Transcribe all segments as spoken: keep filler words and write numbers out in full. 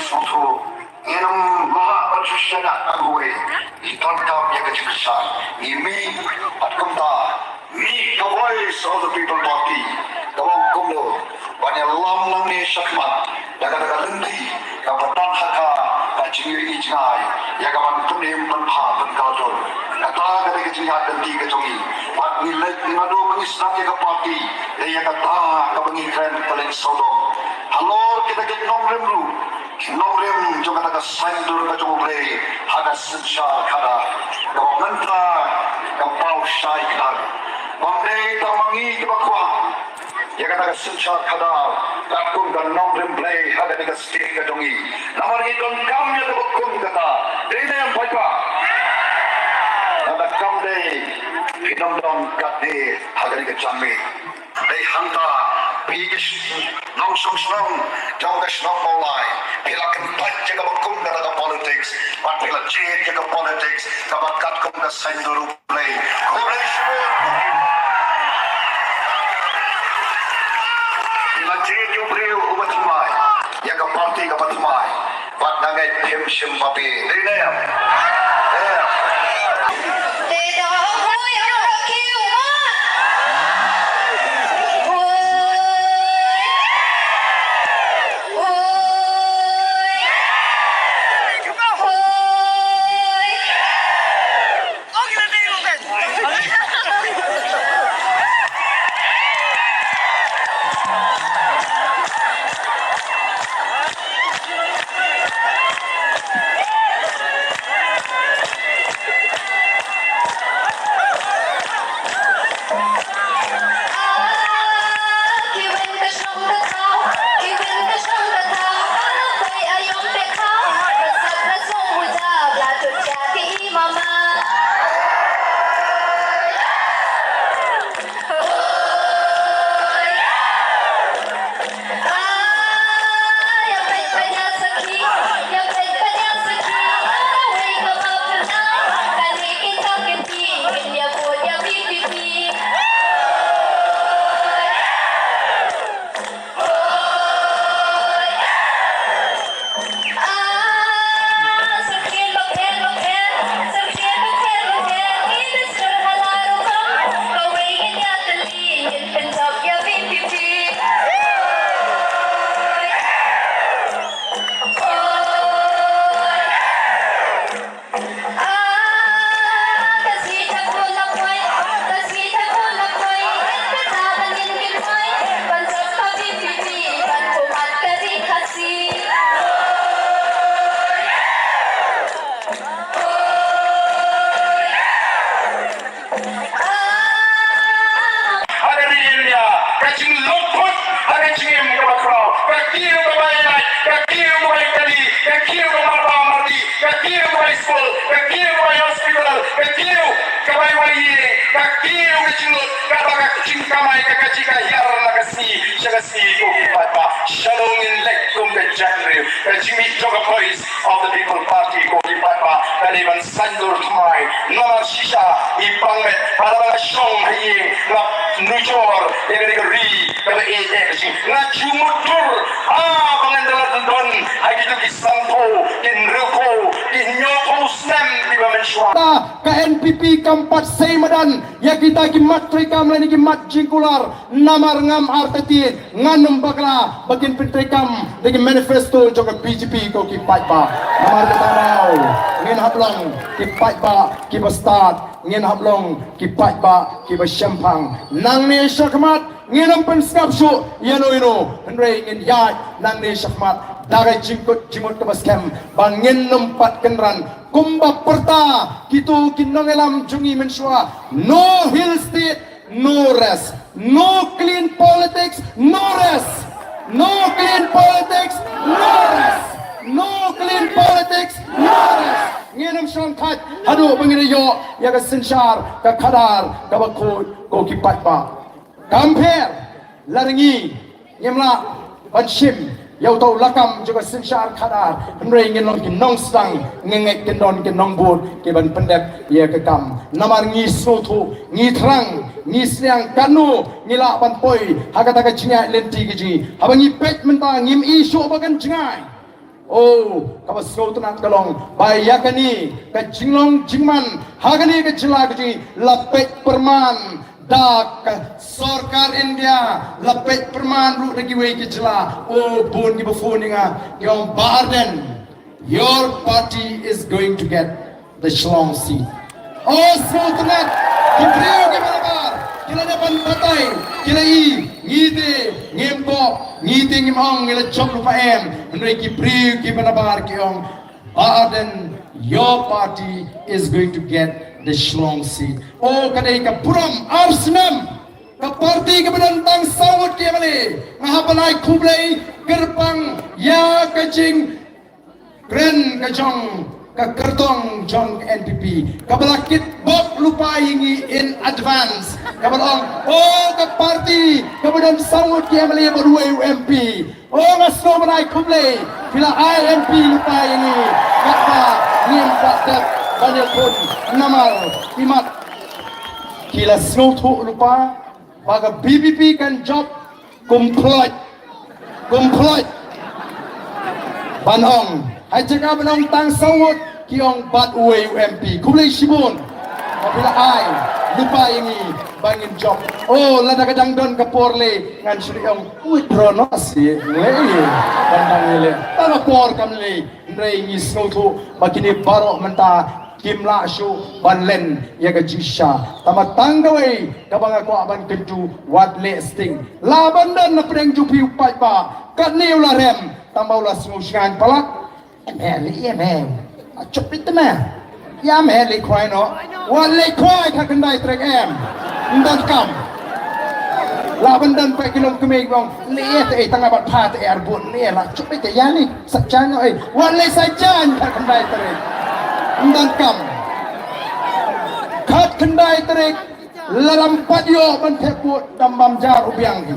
Sngewthuh, ngin ym lah ban shu shaniah tang kawei. Ngi donkam ïa ka jingkyrshan. Ngi mih bad kumta, mih ka Voice of the People Party kaba ong kumno ban ïalam nangne shakhmat da kata ka lynti kaba don ha ka, ka jingïohi jngai ïa ka ban pynim pynbha pynkyndor. Kata ka dei ka jingïaid lynti ka jong ngi. Bad ngi leit, ngi naduh ba ngi sdang ïa ka party, dei ïa kata kaba ngi kren kylleng sawdong. Halor kita ki nongrim ruh, nongrim jong kata ka saiñdur ka jong U Blei ha ka synshar khadar. Kaba mynta ka paw shai khadar. Ym dei tang ma ngi kiba kwah ïa kata ka synshar khadar katkum ka nongrim Blei ha kane ka state ka jong ngi. Namar ngi donkam ïa kaba kum kata. Dei ne em paidbah? Lada kam dei, phin ym don katne ha kane ka janmiet. Dei hangta phi ki sh-, nongshong shnong jong ka shnong Mawlai, phi la kyntait ïa kaba kum kata ka politics, bad phi la jied ïa ka politics kaba katkum ka saiñdur U Blei. Khublei shibun. Phi la jied ïa u briew uba thymmai, ïa ka party kaba thymmai. Bad nga ngeit phim shym paw phi. Dei ne em? Em. Te da hoi a ki u ma. Hoi. Hoi. Hoi. Ha ka ri India, ka jinglut phut ha ka jingim kaba khraw, ka kiew kaba ïaid, ka kiew kaba ïakali, ka kiew kaba marpa mardi, ka kiew kaba skul, ka kiew kaba hospital, ka kiew kaba ïaid, ka kiew ka jinglut, kaba ka jingkamai ka ka jingka hiar na ka sngi sha ka sngi ko ki paidbah. Shano ngin leit kum ka jaitbynriew? Ka jingmih jong ka Voice of the People Party ko ki paidbah ka dei ban saiñdur thymmai. Namar shisha i pang met, haba nga shong ha ïing nga nujor ïa kane ka ri kaba ïeit ïa ka jing. Nga ju mutdur haba ngan da la don ha kito ki sanphew, ki hynriewphew, ki hynñiewphew snem kiba mynshuwa. Ta ka N P P kam pat sei madan ïa kita ki mat treikam lane ki mat jingkular. Namar ngam artatien, ngan ym bakla ba kin pyntreikam da ki manifesto jong ka B J P ko ki paidbah. Namar kata daw ngin hap long ki paidbah kiba stad, ngin hap long ki paidbah kiba shemphang. Nangne shakhmat ngin ym pynsngap shuh ïano ïano, hynrei ngin ïaid nangne shakhmat da ka jingkut jingmut kaba skhem ba ngin ym pat kynran kumba pyrta kito ki nongïalam jong ngi mynshuwa. No Hill State, no rest. No clean politics, no rest. No clean politics, no rest. No clean politics, no rest. Ngin ym shong thait haduh ba ngin ïoh ïa ka synshar ka khadar kaba khuid ko ki paidbah. Kam pher lada ngi ngim lah ban shim ïa uto u lakam jong ka synshar khadar, hynrei ngin long ki nongsdang, ngi ngeit kin don ki nongbud ki ban pyndep ïa ka kam. Namar ngi sngewthuh, ngi thrang, ngi sliang kano ngi lah ban poi ha kata ka jingïaid lynti ka jong ngi. Haba ngi peit mynta ngim i shuh ba kan jngai. Oh, kaba sngewtynnat ka long ba ïa kane ka jinglong jingman ha kane ka jylla ka jong ngi la peit pyrman da ka sorkar India, la peit pyrman ruh da kiwei ki jylla. Oh, bun kiba phone ïa nga, ki ong, Bah Ardent, your party is going to get the Shillong seat. Oh, sngewtynnat, ki briew kiba nabar ki la dep ban batai, ki la i, ngi te ngim pop, ngi te ngim ong ngi la jop lypa em. Hynrei ki briew kiba nabar ki ong, Bah Ardent, your party is going to get the Shillong seat. Oh, ka dei ka burom ar snem ka party kaba don tang saw ngut ki M L A. Nga hap ban ai khublei kyrpang ïa ka jingkren ka jong ka kyrtong jong ka N P P kaba la kitbok lypa ïa ngi in advance, kaba la ong, oh, ka party kaba don saw ngut ki M L A bad uwei u M P. Oh, nga sngewbha ban ai khublei. Phi la ai M P lypa ïa ngi, katba ngim pat dep ban ïakhun. Namar imat ki la sngewthuh lypa ba ka V P P kan jop. Kum ploit, kum ploit. Ban ong, ha jaka ban ong tang saw ngut, ki ong bad uwei u M P. Khublei shibun ba phi la ai lypa ïa ngi ba ngin jop. Oh, lada ka dang don ka por lei, ngan shu ong withdraw noh seh, lei, ban dang lei. Tang ka por kam lei. Hynrei ngi sngewthuh ba kine baroh mynta kim lah shuh ban len ïa ka jingshisha. Tangba tang kawei kaba nga kwah ban kyntu, wat leh sting. Lah ban don na pdeng jong phi u paidbah, katne u la rem, tangba u la sngew shngaiñ palat. Em he, leh em he. A, chup beit te me. Ïa me, leh khwai noh. Wat leh khwai, khatkhyndai tarik em. Ym don kam. Lah ban don pat ki longkmie ki ong, leh te, eh, tang ba pha te, eh, arbud, leh, lah chup beit te, ïa leh. Sa jan noh, eh. Wat leh sa jan, khatkhyndai tarik. Ym don kam. Khatkhyndai tarik, la lam pat ïoh ban thep vote, dang bam jar u biang hi.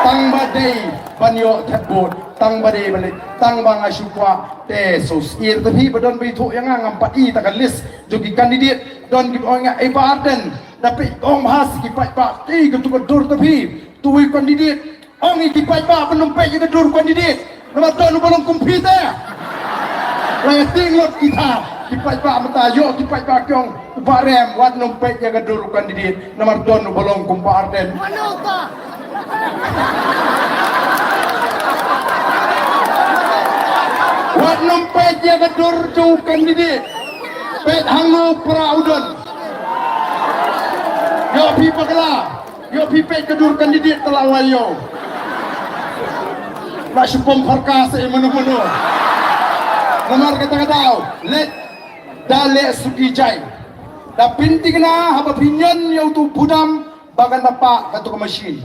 Tang ba dei ban ïoh thep vote, tang ba dei ban leh, tang ba nga shu kwah te, so sir te phi ba don ba ithuh ïa nga, ngam pat i ta ka list jong ki candidate, don ki ong ïa, eh, Bah Ardent, da phi ong bha sha ki paidbah, te katu ka dur te phi, tu wi candidate. Ong ïa ki paidbah ban ym peit ïa ka dur candidate. Namar don uba long kum phi te. La ïa tieng lut kita ki paidbah mynta, ïoh ki paidbah ki ong u Bah Rem, wat nym peit ïa ka dur candidate. Namar don uba long kum Bah Ardent. Wat nym peit ïa ka dur jong u candidate. Peit hangno pra u don. Ïoh phi bakla. Ïoh phi peit ka dur candidate te la wai ïoh. La shu pom pharka sa i mano mano. Namar kata ka daw, leit da leh suki jai. Da pynthikna haba phi ñion ïa utu u budam ba kan da pah kato ka machine.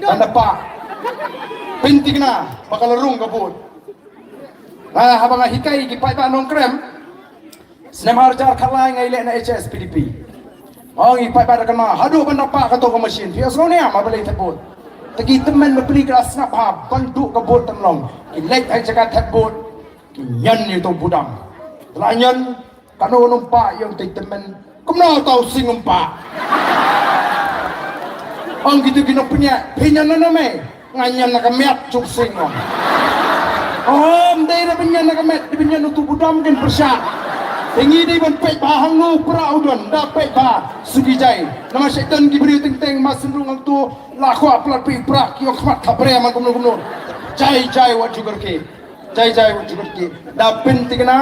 Kan da pah. Pynthikna ba ka la rung ka vote. Nga haba nga hikai ki paidbah Nongkrem. Snem ar hajar khatlai nga ïaleh na H S P D P. Ong i paidbah da kynmaw haduh ban da pah kato ka machine. Phi ïohsngew ne em haba leit thep vote? Te ki tymmen bapli ki la sngap ha ban duh ka vote tam long. Ki leit ha jaka thep vote. Ki ñion ïa uto u budam. Te la ñion, kano kano ym pah, ïa uto u tymmen. Kumno uto u sing um pah? Ong kito ki nongpynïaid, phi ñion na me? Nga ñion na ka met jong u sing, ong. Ym dei da pynñion na ka met, da pynñion uto u budam, kin pyrshah. Te ngi dei ban peit bha hangno pra u don, da peit bha suki jai. Namar shet don ki briew teng teng, ma sngewthuh ngan tu la kwah plat phi pra, ki ong khmat khabre man kumno kumno. Jai jai wat ju kyrkieh. Jai jai wat ju kyrkieh. Da pynthikna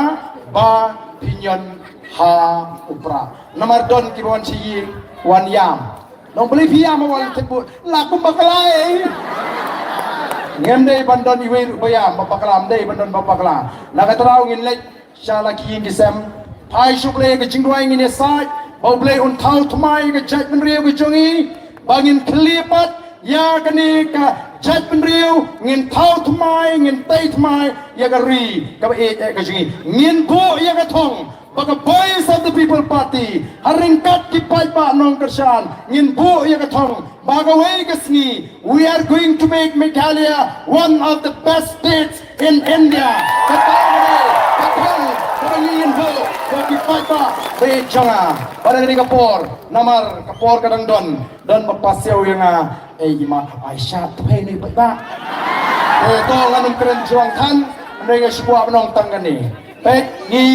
ba phi ñion ha u pra. Namar don kiba wan sha ïing wan ïam. Nong, balei phi ïam ha wal thep vote? La kum bakla ei. Ngim dei ban don iwei ruh ba ïam, ba bakla, ym dei ban don ba bakla. Na kata ka daw ngin leit sha la ki ïing ki sem. Phai sha U Blei, ka jingduwai ngin ïasaid ba U Blei un thaw thymmai ïa ka jaitbynriew ka jong ngi, ba ngin khlieh pat ïa kane ka jaitbynriew, ngin thaw thymmai, ngin tei thymmai ïa ka ri kaba ïeit ka jong ngi. Ngin buh ïa ka thong ba ka Voice of the People Party, ha ryngkat ki paidbah nongkyrshan, ngin buh ïa ka thong ba kawei ka sngi, we are going to make Meghalaya one of the best states in India. Kata ka dei ka thong kaba ngi ngin buh ïa ki paidbah ba ïeit jong nga. Bad ha kane ka por, namar ka por ka dang don, don ba pasiaw ïa nga. Ei, i mat hap ai shat, phi ne paidbah. Eh, to ngan ym kren jrong than. Hynrei nga shu kwah ban ong tang kane. Peit, ngi,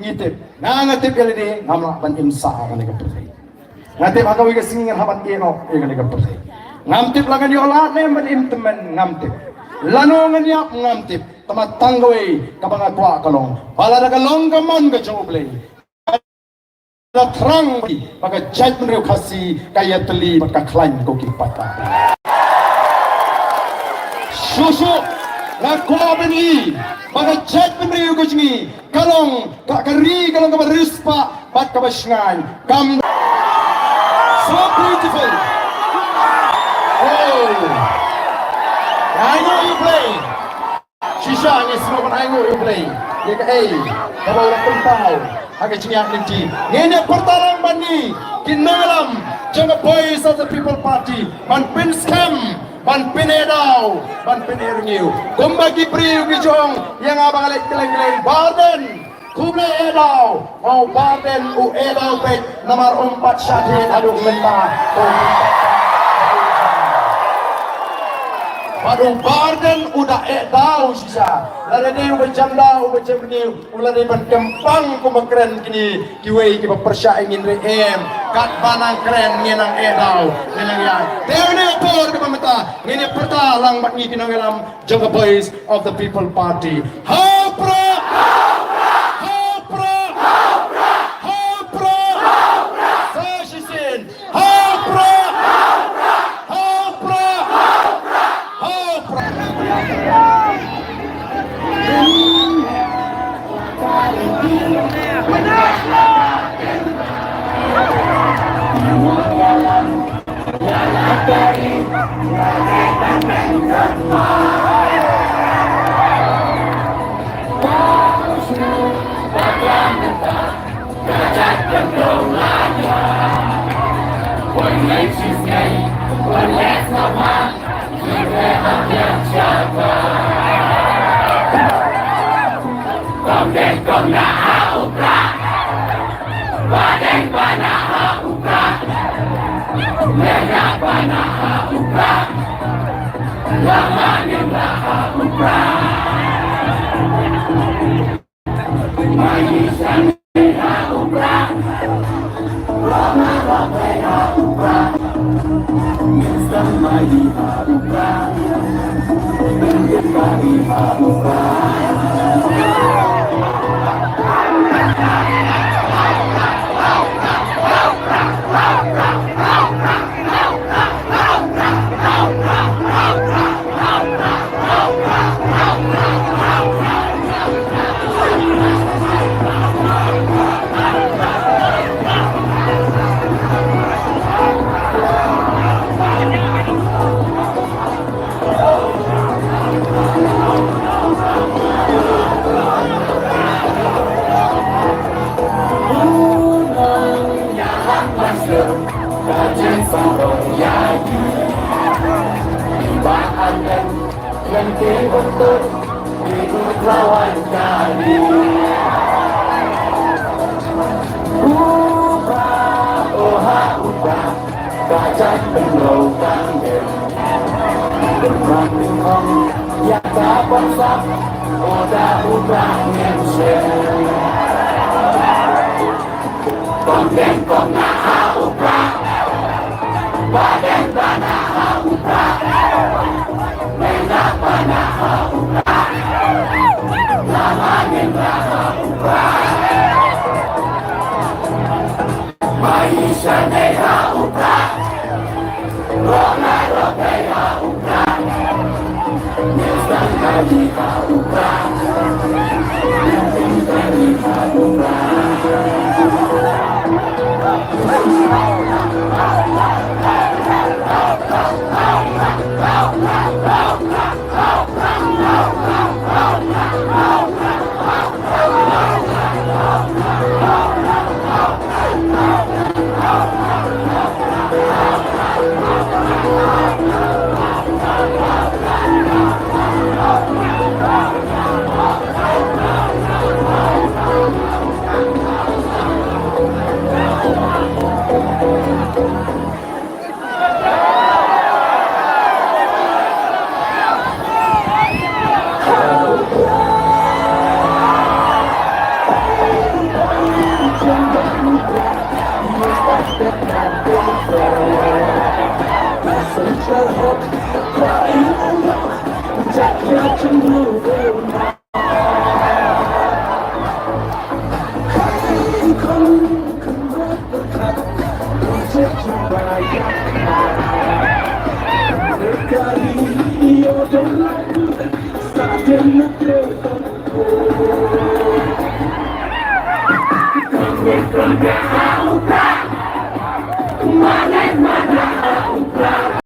ngi tip. Nga, nga tip ïa lade, ngam lah ban im sah ha kane ka pyrthei. Nga tip ha kawei ka sngi ngan hap ban ïeh noh ïa kane ka pyrthei. Ngam tip la ngan ïoh lad ne ban im tymmen, ngam tip. Lano ngan ïap, ngam tip. Tangba tang kawei kaba nga kwah ka long ba lada ka long ka mon ka jong U Blei, la thrang ba ka jaitbynriew Khasi ka ïatylli bad ka khlaiñ ko ki paidbah. Shuh shuh nga kwah ban ïohi ba ka jaitbynriew ka jong ngi ka long ka, ka ri ka long kaba riewspah bad kaba shngaiñ. Kam so beautiful. Oh. Ai nguh ïa U Blei. Shisha ngi sngewbha ban ai nguh ïa U Blei ïa kaei kaba u la pynpaw ha ka jingïaid lynti. Ngin ïa pyrta lang bad ngi ki nongïalam jong ka Voice of the People Party ban pynskhem, ban pyneh daw, ban pyneh rngiew. Kumba ki briew ki ju ong ïa nga ba nga leit kylleng kylleng, Bah Ardent, khublei eh daw. Ma u Bah Ardent u eh daw beit namar um pat shah thied haduh mynta. Bad u Bah Ardent u da eh daw shisha. Lada dei uba jem daw, uba jem rngiew, u la dei ban kyrpang kumba kren kine kiwei kiba pyrshah ïa ngi, hynrei em, katba nang kren ngin nang eh daw, ngin nang ïaid. Te ha kane ka por kaba mynta ngin ïa pyrta lang bad ngi ki nongïalam jong ka Voice of the People Party. Ha u Prah! Ha u Prah! Ha u Prah! Sa shisien. Ha u Prah! Ha u Prah! Ha u Prah!